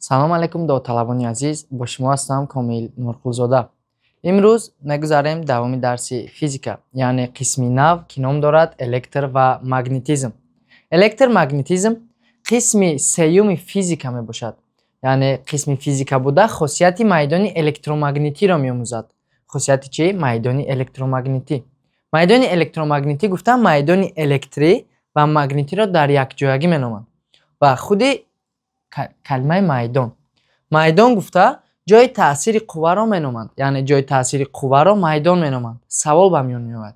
Салом алейкум, довталабони азиз, бо шумо ҳастам Комил Нурқулзода. Имрӯз мегузарем давоми дарси физика, яъне қисми нав, ки ном дорад электр ва магнитизм. Электромагнетизм қисми сеюми физика мебошад. Яъне қисми физика буда, хосияти майдони электромагнитиро меомӯзад. Хосияти чӣ? Майдони электромагнитӣ. Майдони электромагнитӣ гуфта майдони электрӣ ва магнитиро дар якҷоягӣ меноманд. Ва худи калимаи майдон. Майдон гуфта ҷои таъсири қувваро меноманд. Яъне ҷои таъсири қувваро майдон меноманд. Савол ба миён меояд.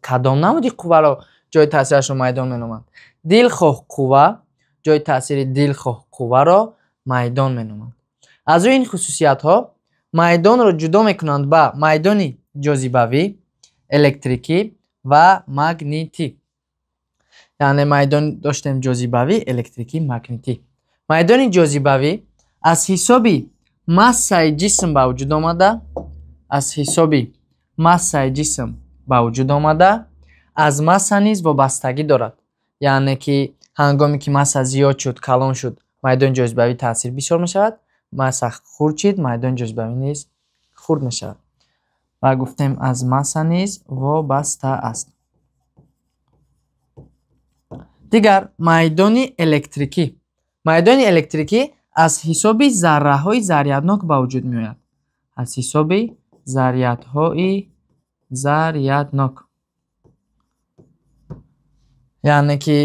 Кадом намуди қувваро ҷои таъсирашро майдон меноманд? Дилхоҳ қувва, ҷои таъсири дилхоҳ қувваро майдон меноманд. Аз рӯи ин хусусиятҳо майдонро ҷудо мекунанд ба майдони ҷозибавӣ, электрикӣ ва магнитӣ. Яъне майдон доштем ҷозибавӣ, электрикӣ, магнитӣ. Майдони ҷозибавӣ аз ҳисоби массаи ҷисм ба вуҷуд омада, аз ҳисоби массаи ҷисм ба вуҷуд омада, аз масса низ вобастагӣ дорад. Яъне ки ҳангоме ки масса зиёд шуд, калон шуд, майдони ҷозибавӣ таъсир бисёр мешавад, масса хурд шуд, майдони ҷозибавӣ низ хурд мешавад. Ва гуфтем аз масса низ вобаста аст. Дигар майдони электрикӣ. Майдони электрикӣ аз ҳисоби зарраҳои заряднок ба вуҷуд меояд. Аз ҳисоби зарядҳои заряднок. Яъне ки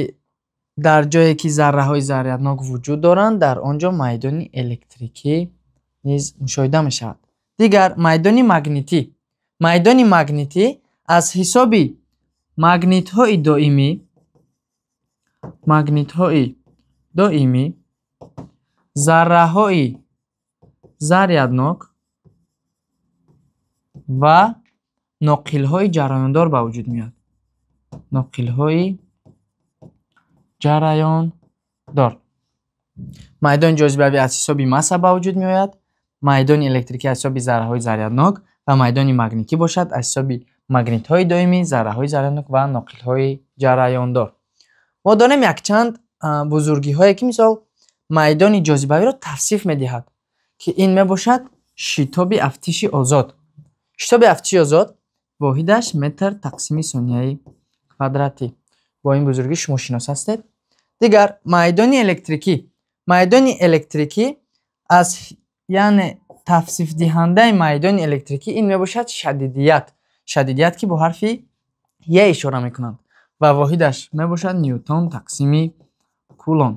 дар ҷое ки зарраҳои заряднок вуҷуд доранд, дар он ҷо майдони электрикӣ низ мушоҳида мешавад. Дигар майдони магнитӣ. Майдони магнитӣ аз ҳисоби магнитҳои доимӣ, магнитҳои доимӣ, зарраҳои заряднок ва ноқилҳои ҷараёндор ба вуҷуд меояд. Ноқилҳои ҷараёндор. Майдони ҷозибавӣ аз ҳисоби масса ба вуҷуд меояд, майдони электрикӣ аз ҳисоби зарраҳои заряднок ва майдони магнитӣ бошад аз ҳисоби магнитҳои доимӣ, зарраҳои заряднок ва ноқилҳои ҷараёндор. Мо дорем якчанд бузургиҳое ки мисол майдони ҷозибавиро тавсиф медиҳад, ки ин мебошад шитоби афтиши озод. Шитоби афтиши озод воҳидаш метр тақсими сонияи квадратӣ. Бо ин бузургӣ шумо шинос ҳастед. Дигар майдони электрикӣ. Майдони электрикӣ аз, яъне тавсифдиҳандаи майдони электрикӣ ин мебошад шадидият. Шадидият ки бо ҳарфи Е ишора мекунанд ва воҳидаш мебошад ньютон тақсими кулон.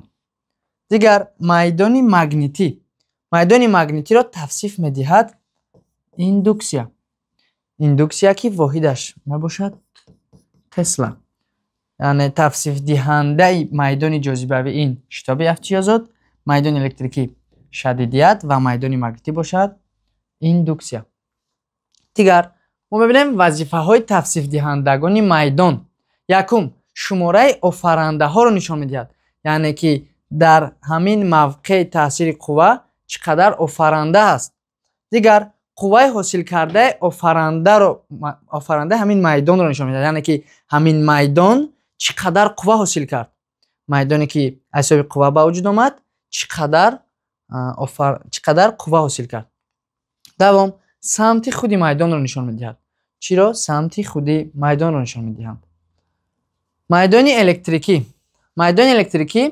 Дигар майдони магнитӣ. Майдони магнитиро тавсиф медиҳад индуксия. Индуксия ки воҳидаш мебошад тесла. Яъне тавсифдиҳандаи майдони ҷозибавӣ ин шитоби афтиши озод, майдони электрикӣ шадидият ва майдони магнитӣ бошад индуксия. Дигар мо мебинем вазифаҳои тавсифдиҳандагони майдон. Якум, шумораи офарандаҳоро нишон медиҳад. Яъне ки дар ҳамин мавқеи таъсири қувва чӣ қадар офаранда аст. Дигар қувваи ҳосилкардаи офарандаро, офарандаи ҳамин майдонро нишон медиҳад. Яъне ки ҳамин майдон чӣ қадар қувва ҳосил кард. Майдоне ки аз ҳисоби қувва ба вуҷуд омад, чӣ қадар қувва ҳосил кард. Давом, самти худи майдонро нишон медиҳад. Чиро? Самти худи майдонро нишон медиҳанд. Майдони электрикӣ. Майдони электрикӣ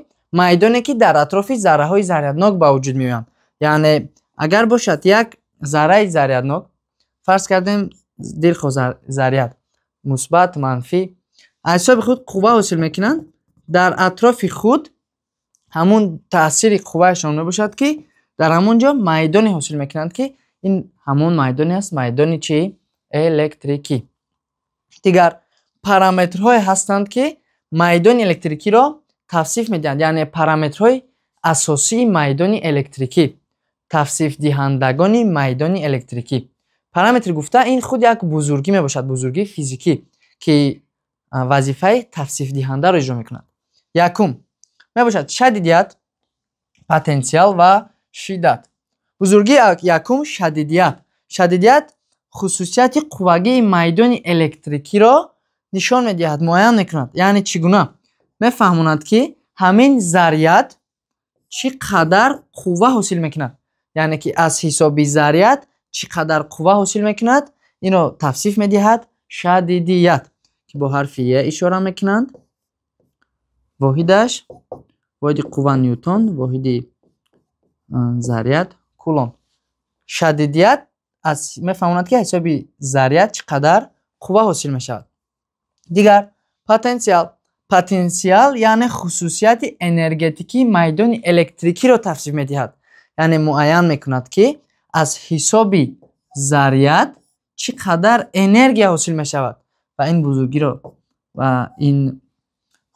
майдоне ки дар атрофи зарраҳои заряднок ба вуҷуд меоянд. Яъне агар бошад як зарраи заряднок, фарз кардем дилхоҳ заряд, мусбат, манфӣ, аз ҳисоби худ қувва ҳосил мекунанд, дар атрофи худ ҳамун таъсири қувваашон мебошад ки дар ҳамон ҷо майдоне ҳосил мекунанд ки ин ҳамон майдоне аст, майдони чӣ? Электрикӣ. Дигар параметрҳое ҳастанд ки майдони электрикиро тавсиф медиҳанд, яъне параметрҳои асосии майдони электрикӣ, тавсифдиҳандагони майдони электрикӣ. Параметр гуфта ин худ як бузургӣ мебошад, бузургии физикӣ ки вазифаи тавсифдиҳандаро иҷро мекунад. Якум мебошад шадидият, потенсиал ва шиддат. Бузургии якум шадидият. Шадидият хусусияти қуввагии майдони электрикиро нишон медиҳад, муайян мекунад. Яъне чӣ гуна? Мефаҳмонад ки ҳамин заряд Чӣ қадар қувва ҳосил мекунад, яъне ки аз ҳисоби заряд чӣ қадар қувва ҳосил мекунад, инро тавсиф медиҳад шадидият, ки бо ҳарфи Е ишора мекунанд. Воҳидаш, воҳиди қувва ньютон, воҳиди заряд кулон. Шадидият аз мефаҳмонад, ки ҳисоби заряд чӣ қадар қувва ҳосил мешавад. Дигар потенсиал. Потенсиал яъне хусусияти энергетикии майдони электрикиро тавсиф медиҳад, яъне муайян мекунад, ки аз ҳисоби заряд чӣ қадар энергия ҳосил мешавад, ва ин бузургиро ва ин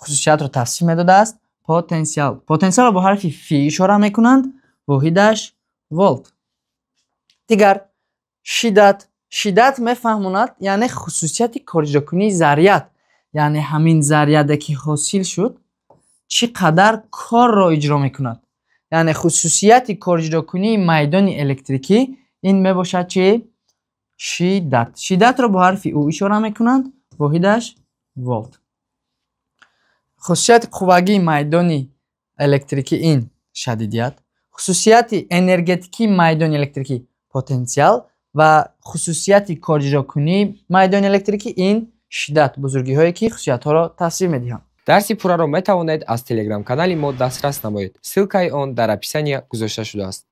хусусиятро тавсиф медодааст потенсиал. Потенсиалро бо ҳарфи Фи ишора мекунанд, воҳидаш волт. Дигар шиддат. Шиддат мефаҳмонад, яъне хусусияти кориҷрокунии заряд, яъне ҳамин заряде, ки ҳосил шуд, чӣ қадар корро иҷро мекунад, яъне хусусияти кориҷрокунии майдони электрикӣ, ин мебошад чи? Шиддат. Шиддатро бо ҳарфи У ишора мекунанд, воҳидаш волт. Хусусияти қуввагии майдони электрикӣ ин шадидият, хусусияти энергетикии майдони электрикӣ потенсиал ва хусусияти кориҷрокунии майдони электрикӣ ин шиддат, бузургиҳое, ки хусусиятҳоро тавсиф медиҳанд. Дарси пурраро метавонед аз телеграм-канали мо дастрас намоед. Ссылкаи он дар описания гузошта шудааст.